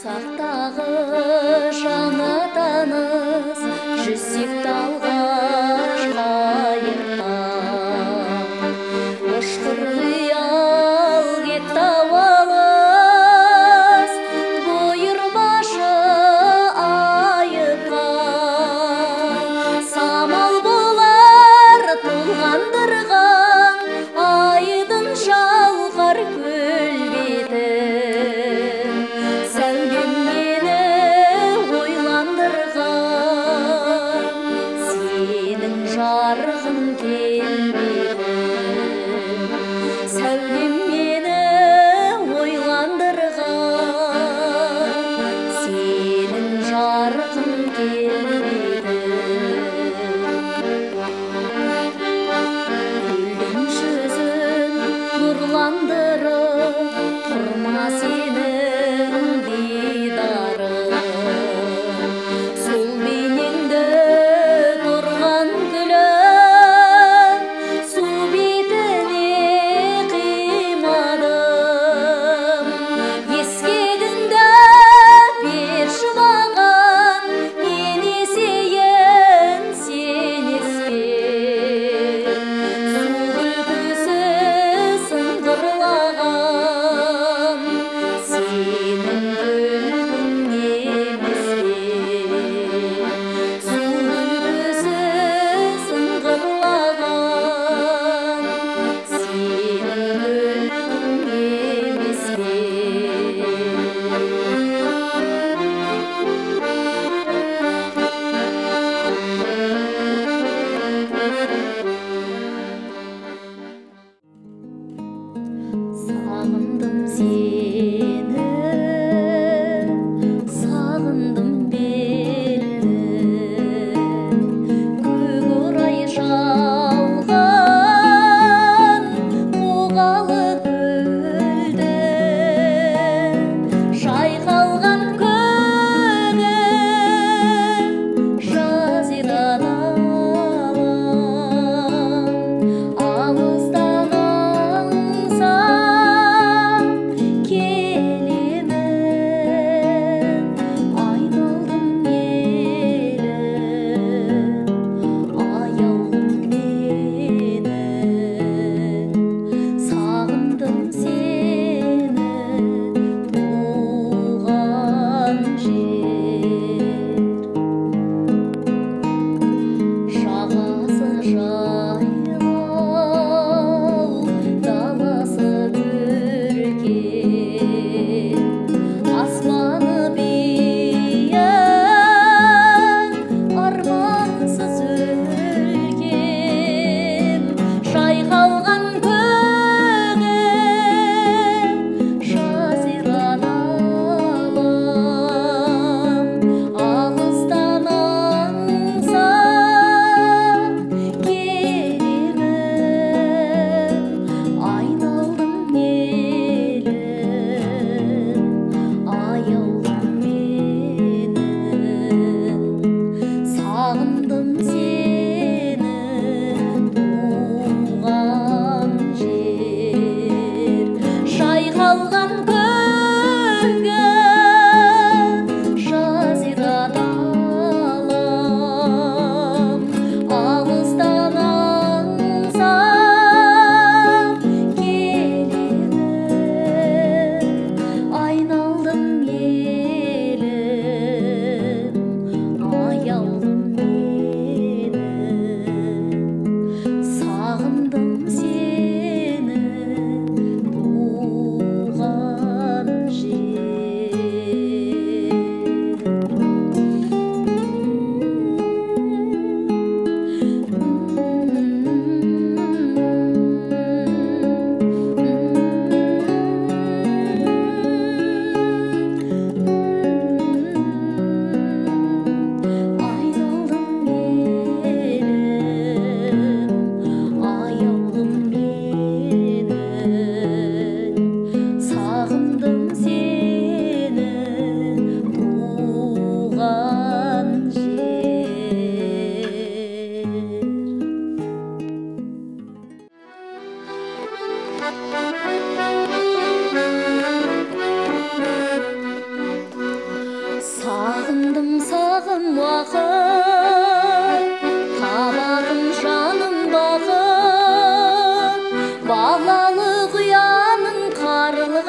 Сақтағы жаңа таныс жүзсек талғаш қайыққа, ұшқыр қиял кетті алыс, бұйырмашы айыпқа. Самал болар толғандырған айдын шалқар көл бетін, сәулем мені ойландырған сенің жарқын келбетің. Сәулем мені ойландырған сенің жарқын келбетің. Көлдің жүзін нұрландырып тұрма сенің дидарың, сол бейнеңді тұрған күлім су бетіне қимадым. Ескегіңді берші маған, мен есейін сен еспе. Су күлкісі сыңғырлаған сенің күлкің емес пе? Су күлкісі сыңғырлаған сенің күлкің емес пе? Сағындым сені, сағындым белді, көк орай жалған қоғалы көлді, жайқалған көгім жазира далам, алыстан аңсап келемін, айналдым елім, аяулым менің, сағындым сені, туған жер. Жағасы жайлау, даласы көркем, аспаны биік, армансыз өлкем, жайқалған көгім жазира далам, алыстан аңсап келемін, айналдым елім, аяулым менің, сағындым сені, туған жер. Жайқалған көгім жазира далам, алыстан аңсап келемін, айналдым елім, аяулым менің, сағындым сені, туған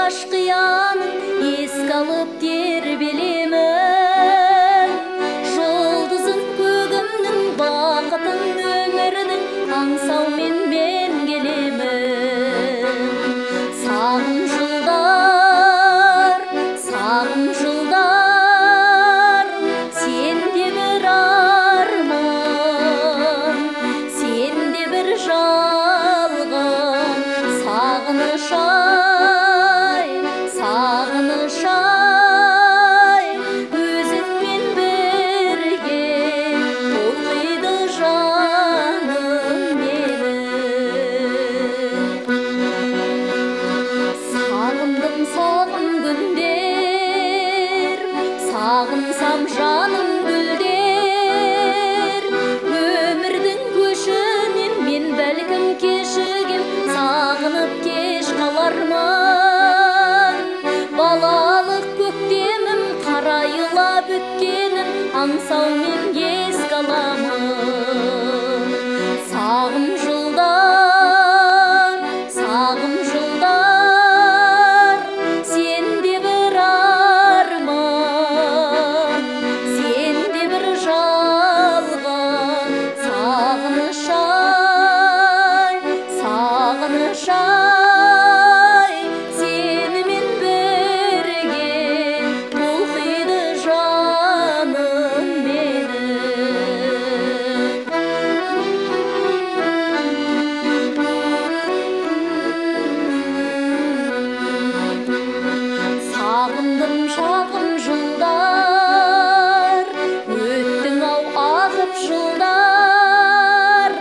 Ашқияның еске алып тербелемін. Жұлдызын көгімнің, бақытын өмірдің аңсаумен мен келемін. Сағым жылдар, сағым жылдар, сенде бір арман, сенде бір жалған. Сағыныш ай, сағыныш ай, өзіңмен бірге толқиды жаным менің. Сағындым сағым күндер, сағынсам жаным гүлдер. Өмірдің көшінен мен бәлкім кешігем, сағынып кеш қалармын. Балалық көктемім қарайылап өткенін аңсаумен еске аламын. Сағым жылдар, сағым жылдар, сенде бір арман, сенде бір жалған. Сағыныш ай, сағыныш ай, сенімен бірге толқиды жаным менің. Сағындым шағым жылдар, өттің ау ағып жылдар.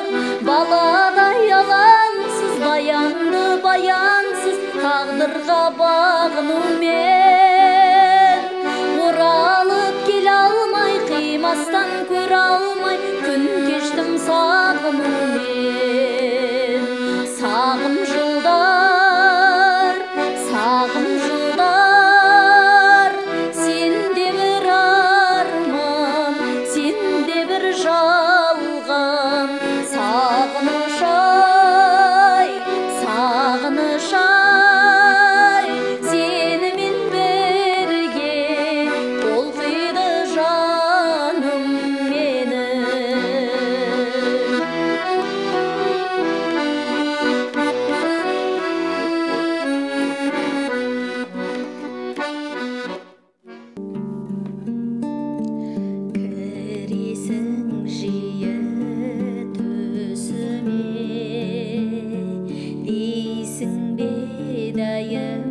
Баладай алаңсыз, баянды баянсыз тағдырға бағынумен. Оралып келе алмай, қимастан көре алмай, күн кештім сағынумен. Сағым жылдар, сағым жылдар, сенде бір арман, сенде бір жалған. Сағыныш ай, сағыныш ай, сенімен бірге толқиды жаным менің. Кіресің жиі түсіме, дейсің бе дайым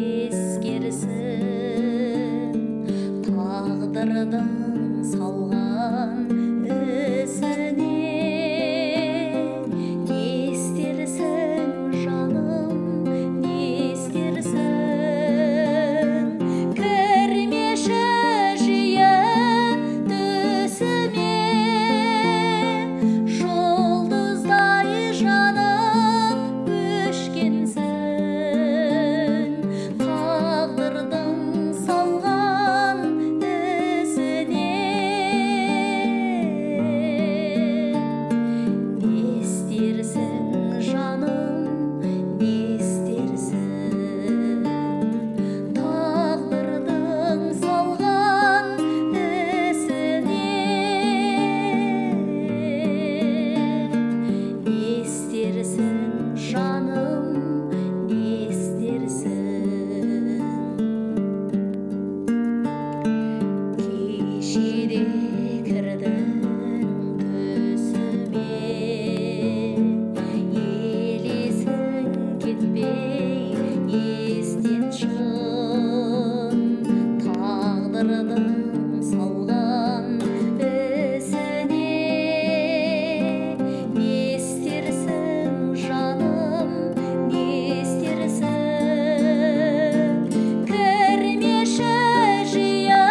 ескерсін. Тағдырдың салған ісіне не істерсің, жаным, не істерсің? Кірмеші жиі түсіме, жұлдыздай жанып өшкенсің. Тағдырдың салған ісіне не істерсің, жаным, не істерсің? Тағдырдың салған ісіне не істерсің, жаным, не істерсің? Кешеде кірдің түсіме, елесің кетпей естен шын. Тағдырдың салған ісіне не істерсің, жаным, не істерсің? Кірмеші жиі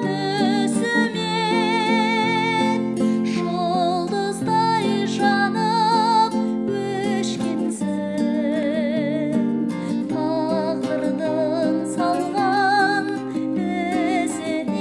түсіме, жұлдыздай жанып өшкенсің. Тағдырдың салған ісіне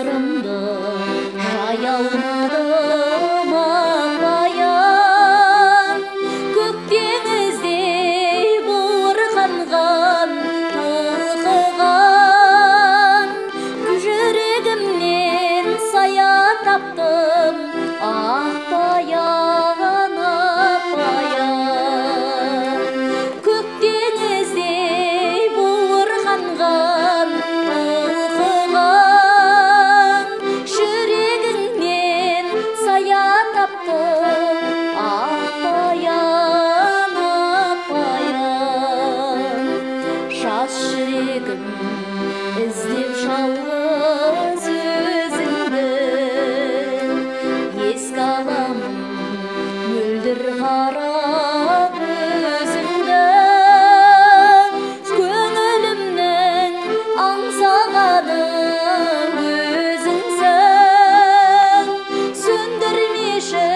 Сырымды жаяулыдым ақ-баян, көк теңіздей буырқанған толқыған, жүрегімнен сая таптым ақ баян, ақ баян. Көк теңіздей буырқанған толқыған, жүрегіңнен сая таптым ақ баян, ақ баян. Жас жүрегім іздеп жалғыз өзіңді, еске аламын мөлдір қара көзіңді. Көңілімнің аңсағаны өзіңсің, сөндірмеші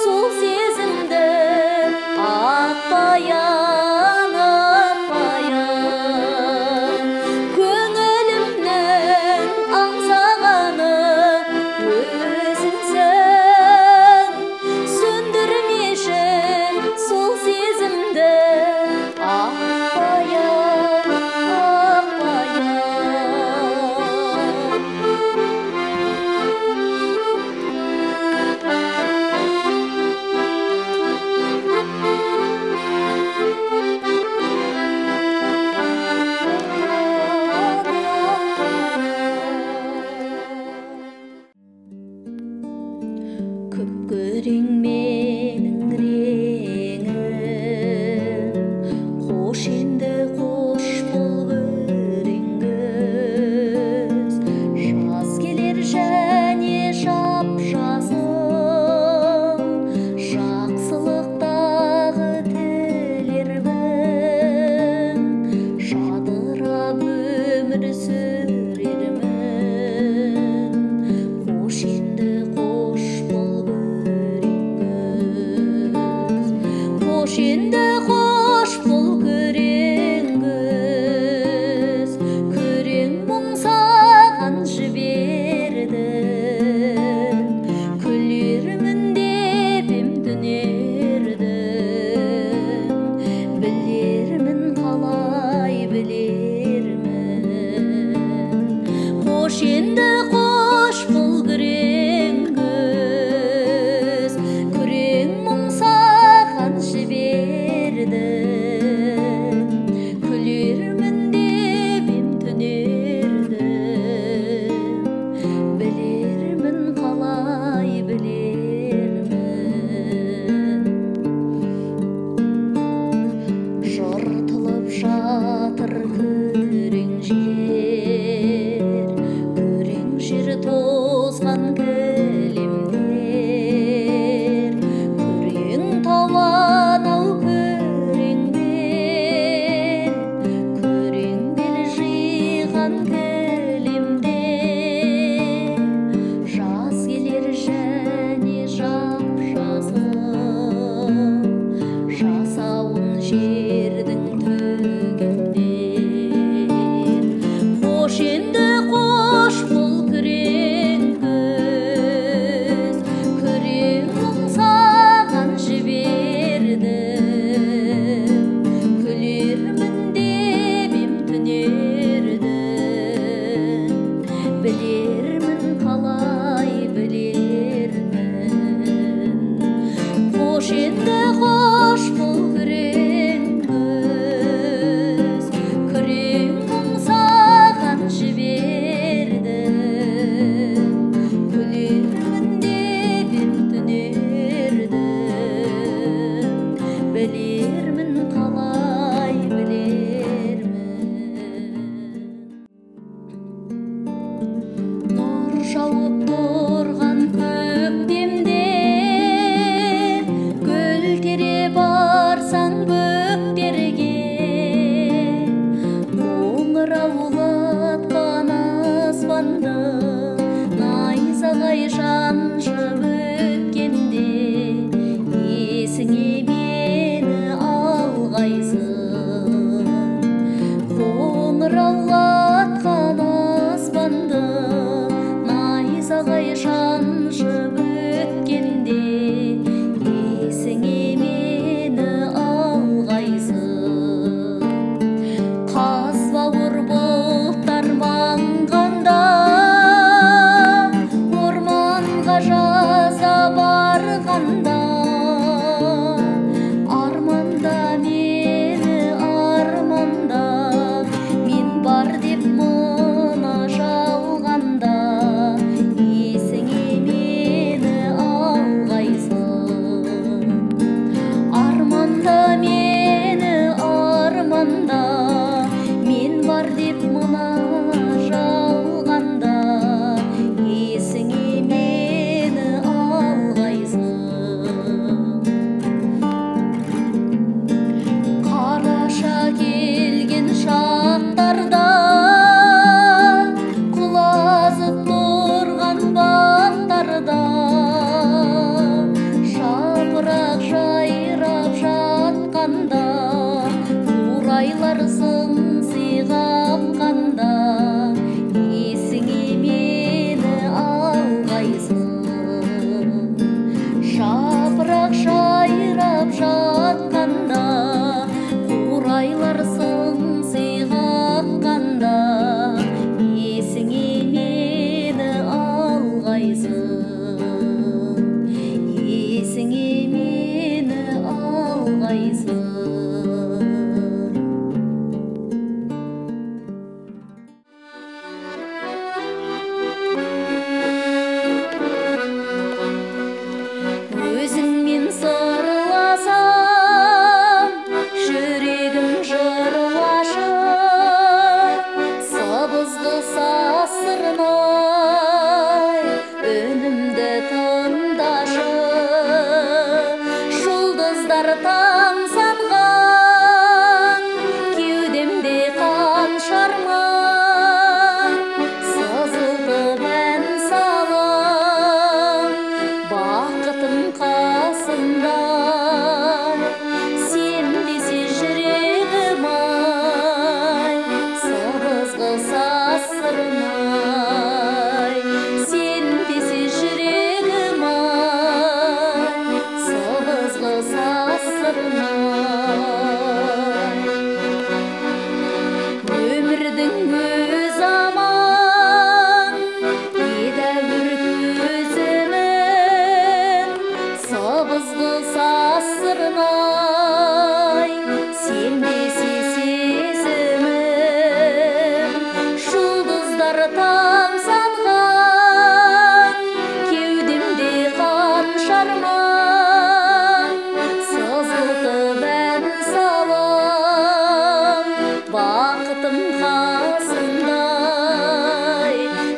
сол сезімді ақ баян, ақ баян. Көңілімнің аңсағаны өзіңсің, сөндірмеші сол сезімді ақ баян, ақ баян. Күп-күрең менің реңім, қош енді қош бол күрең күз. Жаз келер және жап-жасыл, жақсылықтағы тілермін, жадырап өмір сүрермін. Қош енді қош бол күрең күз, қош енді қош бол күрең күз. Күрең мұң саған жібердім, күлермін деп ем түнердім. Білермін қалай білермін. Қош енді қош бол күрең күз, күрең мұң саған жібердім, күлермін деп ем түнердім. Білермін қалай білермін. Жыртылып жатыр күрең жер, күрең жер тозған кілемдер, күрең тау анау күрең бел, күрең бел жиған кілемдер. Жаз келер және жап-жасыл, жасауын жердің түгендер. Қош енді қош бол күрең күз, күрең мұң саған жібердім, күлермін деп ем түнердім. Білермін қалай білермін. Қош енді қош бол күрең күз, күрең мұң саған жібердім, күлермін деп ем түнердім. Білермін қалай білермін. Нұр жауып тұрған көктемде, гүл тере барсаң бөктерге, қоңыраулатқан аспанды найзағай шаншып өткенде, есіңе мені алғайсың. Қоңыраулатқан аспанды алғайсың, есіңе мені алғайсың. Өзіңмен сырласам, жүрегім жырлашы, сыбызғы сазсырнай, үнімді тыңдашы. Жұлдыздар тамсанған, кеудемде қаншарман, сызылтып ән салам, бақытым қасында. Сен десе жүрегім ай, сыбызғы сазсырнай, сен десе жүрегім ай, сыбызғы сазсырнай. Өмірдің өзі аман, едәуір төзімін, сыбызғы сазсырнай, сен десе сезімім. Жұлдыздар тамсанған, кеудемде қаншарман, сызылтып ән салам, бақытым қасындай.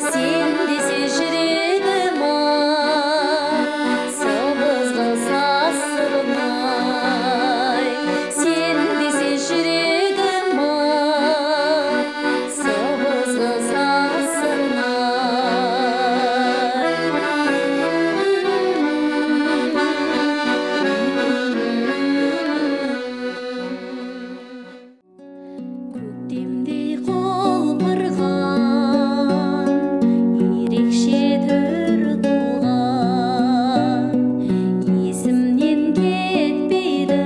Сен десе жүрегім ай, сыбызғы сазсырнай, сен десе жүрегім ай, сыбызғы сазсырнай. Көктемдей құлпырған, ерекше түр тұлған, есімнен кетпейді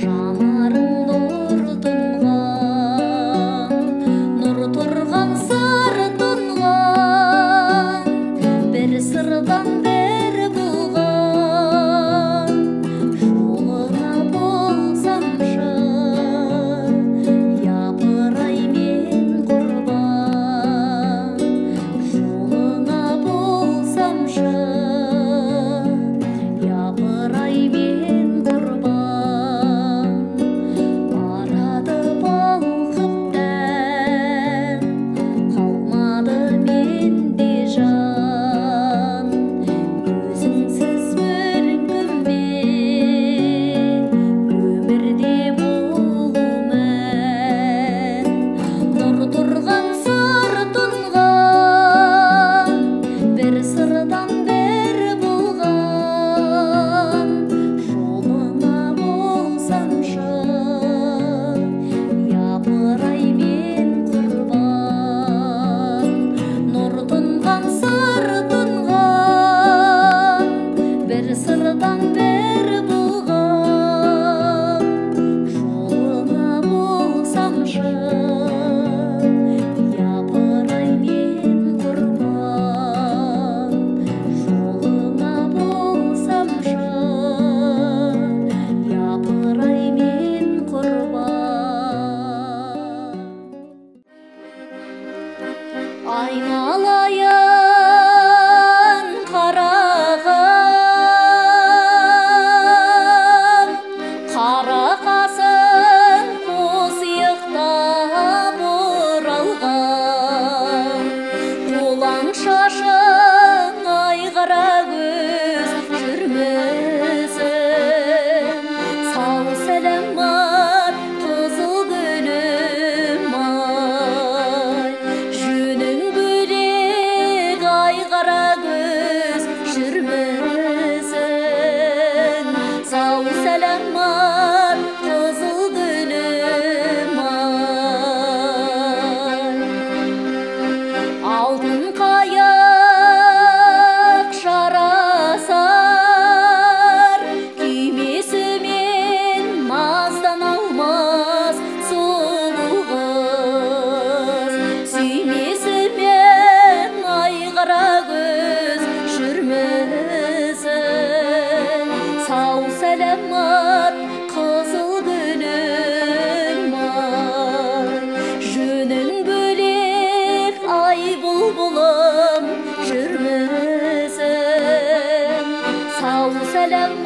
жанарың нұр тұнған, нұр тұрған сыр тұнған, бір сырдан бір болған. Жолыңа болсамшы, япырай мен құрбан, жолыңа болсамшы, япырай мен құрбан. Барады балқып дән, қалмады менде жан, өзіңсіз мүмкін бе өмірде болу мән? Нұр тұрған сыр тұнған, бір сырдан бір болған, жолыңа болсамшы, япырай мен құрбан. Нұр тұнған сыр тұнған, бір сырдан бір болған, жолыңа болсамшы, япырай мен құрбан, жолыңа болсамшы, япырай мен құрбан. Айналайын қарағым, қара қасың қос иықтап оралған, қолаң шашың ай қара көз жүрмісің, сау сәламат қызыл гүлім ай, жөнің бөлек ай қара көз жүрмісің, сау сәламат қызыл гүлім ай. Алтын қайың Бұлбұлым, жүрмісің? Сау сәлем.